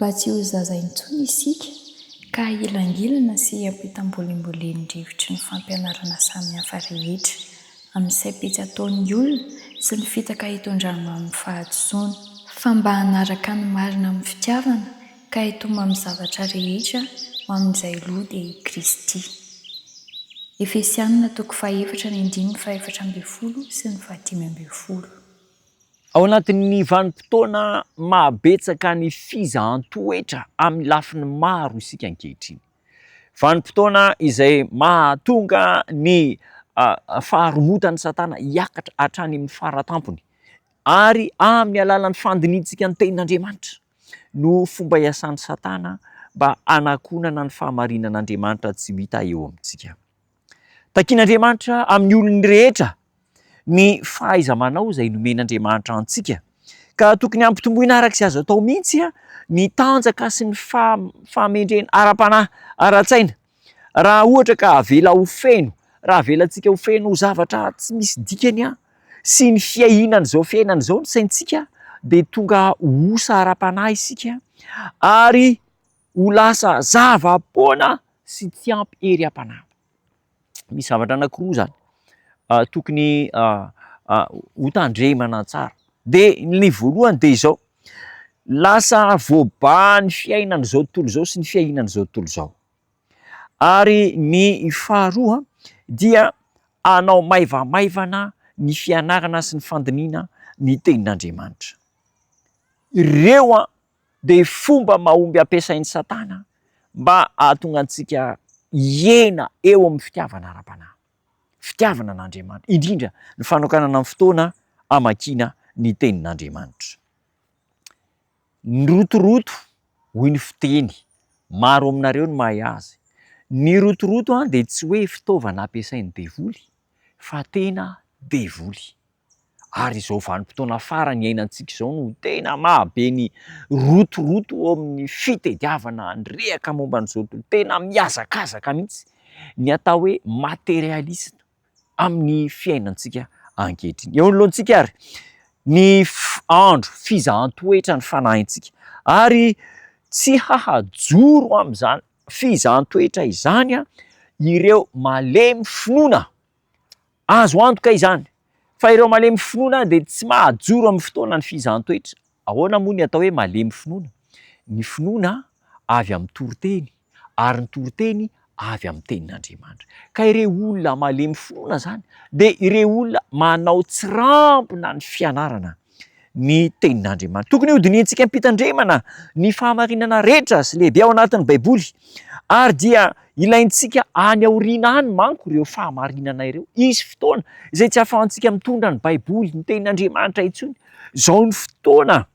Mba tsy ho zaza intsony isika ka hihilangilana sy hampitambolimbolen'ny rivotry ny fampianarana samihafa rehetra, amin'ny saim-petsy ataon'ny olona sy ny fitaka itondrany ho amin'ny fahadisoana. Fa mba hanaraka ny marina amin'ny fitiavana ka hitombo amin'ny zavatra rehetra ho amin'izay loha dia i Kristy. Efesianina toko fahefatra ny andininy faha-14 sy ny faha-15. Ao anatin'ny vanim-potoana mahabetsaka ny fizahan-toetra amin'ny lafiny maro isika ankehitriny. Vanim-potoana izay mahatonga ny faharomotan'i Satana hiakatra hatrany amin'ny faratampony ary amin'ny alalan'ny fandinihintsika ny tenin'Andriamanitra no fomba iasan'i Satana mba hanakonana ny fahamarinan'Andriamanitra tsy ho hita eo amintsika. Takian'Andriamanitra amin'ny olony rehetra ny fahaiza-manao izay nomen'Andriamanitra antsika, ka tokony hampitomboina araka izay azo atao mihitsy ny tanjaka sy ny fahamendrehana ara-panahy, ara-tsaina. Raha ohatra ka avela ho feno, raha avelantsika ho feno zavatra tsy misy dikany sy ny fiainan'izao fiainana izao ny saintsika dia tonga ho osa ara-panahy isika ary ho lasa zava-poana sy tsy ampy hery am-panahy. Misy zavatra anankiroa zany tokony hotandremana tsara, de ny voalohany de izao, lasa voabahan'ny fiainan'izao tontolo izao sy ny fiahian'izao tontolo izao, ary ny faharoa dia hanao maivamaivana ny fianarana sy ny fandinihana ny tenin'Andriamanitra. Ireo an! dia fomba mahomby ampiasain'i Satana mba hahatonga antsika hihena eo amin'ny fitiavana ara-panahy, fitiavana an'Andriamanitra, indrindra ny fanokanana ny fotoana hamakiana ny Tenin'Andriamanitra. Ny rotoroto, hoy ny fiteny, maro aminareo no mahay azy, ny rotoroto dia tsy hoe fitaovana ampiasain'ny devoly fa tena devoly. Ary izao vanim-potoana farany iainantsika izao no tena mahabe ny rotoroto eo amin'ny fitediavana ny rehaka momba an'izao tontolo, tena mihazakazaka mihitsy ny atao hoe materialiste amin'ny fiainantsika ankehitriny. Eo anoloantsika ary ny andro fizahan-toetra ny fanahintsika ary tsy hahajoro amin'izany fizahan-toetra izany ireo malemy finoana. Azo antoka izany fa ireo malemy finoana dia tsy mahajoro amin'ny fotoana ny fizahan-toetra. Ahoana moa ny atao hoe malemy finoana? Ny finoana avy amin'ny toriteny ary ny toriteny avy amin'ny tenin'Andriamanitra. Ka ireo olona malemy finoana izany dia ireo olona manao tsirambina ny fianarana ny tenin'Andriamanitra. Tokony hodinihintsika am-pitandremana ny fahamarinana rehetra sy lehibe ao anatin'ny Baiboly, ary dia ilaintsika any aoriana any manko ireo fahamarinana ireo. Hisy fotoana izay tsy ahafahantsika mitondra ny Baiboly, ny tenin'Andriamanitra intsony. Izao ny fotoana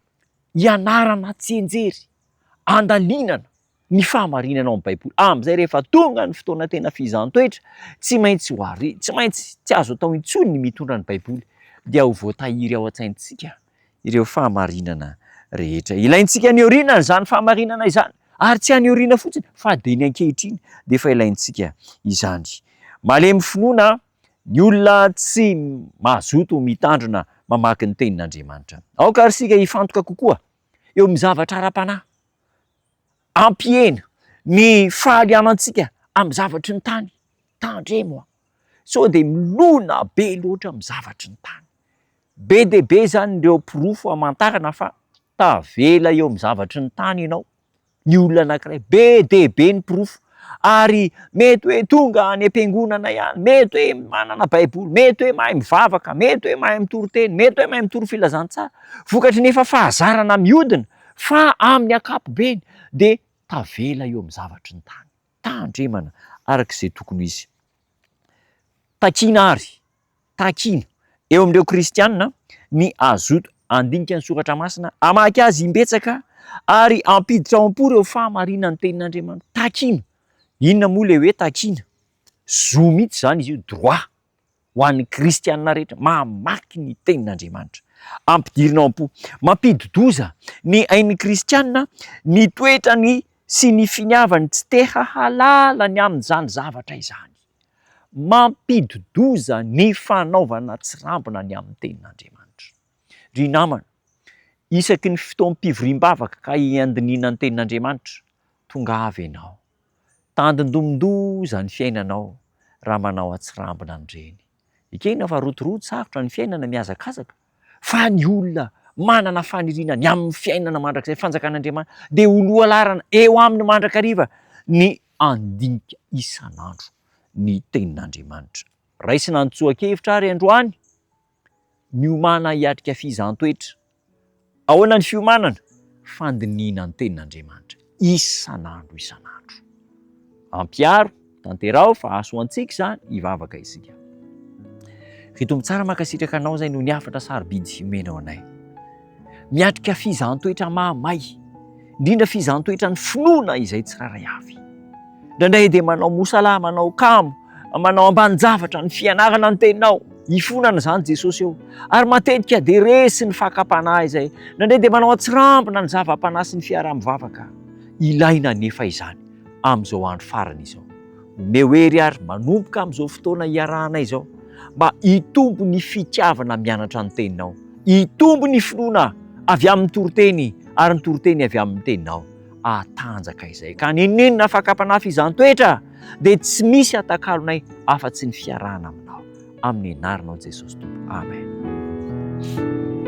hianarana tsianjery, andalinana ny fahamarinana ao amin'ny Baiboly. Amin'izay rehefa tonga ny fotoana tena fizahan-toetra, tsy maintsy ho ary, tsy maintsy, tsy azo atao intsony ny mitondra ny Baiboly, dia ho voatahiry ao an-tsaintsika ireo fahamarinana rehetra. Ilaintsika ny aoriana izany fahamarinana izany, ary tsy any aoriana fotsiny fa dia ny ankehitriny dia efa ilaintsika izany. Malemy finoana ny olona tsy mazoto mitandrina mamaky ny tenin'Andriamanitra. Aoka ary isika hifantoka kokoa eo amin'ny zavatra ara-panahy. Hampihena ny fahalianantsika amin'ny zavatry ny tany. Tandremo an! Sao dia milona be loatra amin'ny zavatry ny tany. Be dia be izany ireo porofo hamantarana fa tavela eo amin'ny zavatry ny tany ianao. Ny olona anankiray, be dia be ny porofo. Ary mety hoe tonga any am-piangonana ihany, mety hoe manana baiboly, mety hoe mahay mivavaka, mety hoe mahay mitory teny, mety hoe mahay mitory filazantsara. Vokatry ny efa fahazarana mihodina fa amin'ny ankapobeny dia tavela eo amin'ny zavatry ny tany. Tandremana araka izay tokony ho izy. Takiana àry, takiana eo amin'ireo kristiana ny hazoto handinika ny soratra masina, hamaky azy imbetsaka ary hampiditra ao am-po ireo fahamarinan'ny tenin'Andriamanitra. Takiana. Inona moa ilay hoe takiana? Zo mihitsy izany izy io, droit. ho an'ny kristiana rehetra mamaky ny tenin'Andriamanitra. Ampidirina ao am-po. Mampidi-doza ny ain'ny kristiana ny toetrany sy ny finiavany tsy te hahalala ny amin'izany zavatra izany. Mampidi-doza ny fanaovana tsirambina ny amin'ny tenin'Andriamanitra. Ry namana, Isaky ny fotoam-pivoriam-bavaka ka hiandiniana ny Tenin'Andriamanitra, tongava ianao. Tandindomin-doza ny fiainanao raha manao atsirambina an'ireny. Ekena fa rotoroto, sarotra ny fiainana, mihazakazaka, fa ny olona manana faniriana ny amin'ny fiainana mandrakizay, fanjakan'Andriamanitra, dia ho lohalaharana eo aminy mandrakariva ny handinika isan'andro ny Tenin'Andriamanitra. Raisina ny tsoa-kevitra ary androany. Miomàna hiatrika fizahan-toetra. Ahoana ny fiomanana? Fandinihina ny Tenin'Andriamanitra isan'andro isan'andro. Ampiharo, tanteraho fa hahasoa antsika izany, hivavaka isika. Ry Tompo tsara mankasitraka anao izay noho ny hafatra sarobidy omenao anay. Miatrika fizahan-toetra mahamay, indrindra fizahan-toetran'ny finoana izay tsirairay avy. Indraindray dia manao mosalahy, manao kamo, manao ambanin-javatra ny fianarana ny teninao. Ifonana izany Jesosy eo. Ary matetika dia resy ny fakam-panahy izay. Indraindray dia manao an-tsirambina ny zava-panahy sy ny fiaraha-mivavaka. Ilaina anefa izany amin'izao andro farany izao. Omeo hery ary manomboka amin'izao fotoana iarahanay izao mba hitombo ny fitiavana mianatra ny teninao, hitombo ny finoana avy amin'ny toriteny ary ny toriteny avy amin'ny teninao. Hatanjaka izay. Ka n'inon'inona fakam-panahy fizaham-toetra dia tsy misy atakalonay afa-tsy ny fiarahana aminao. Amin'ny anaranao Jesosy Tompo. Amen.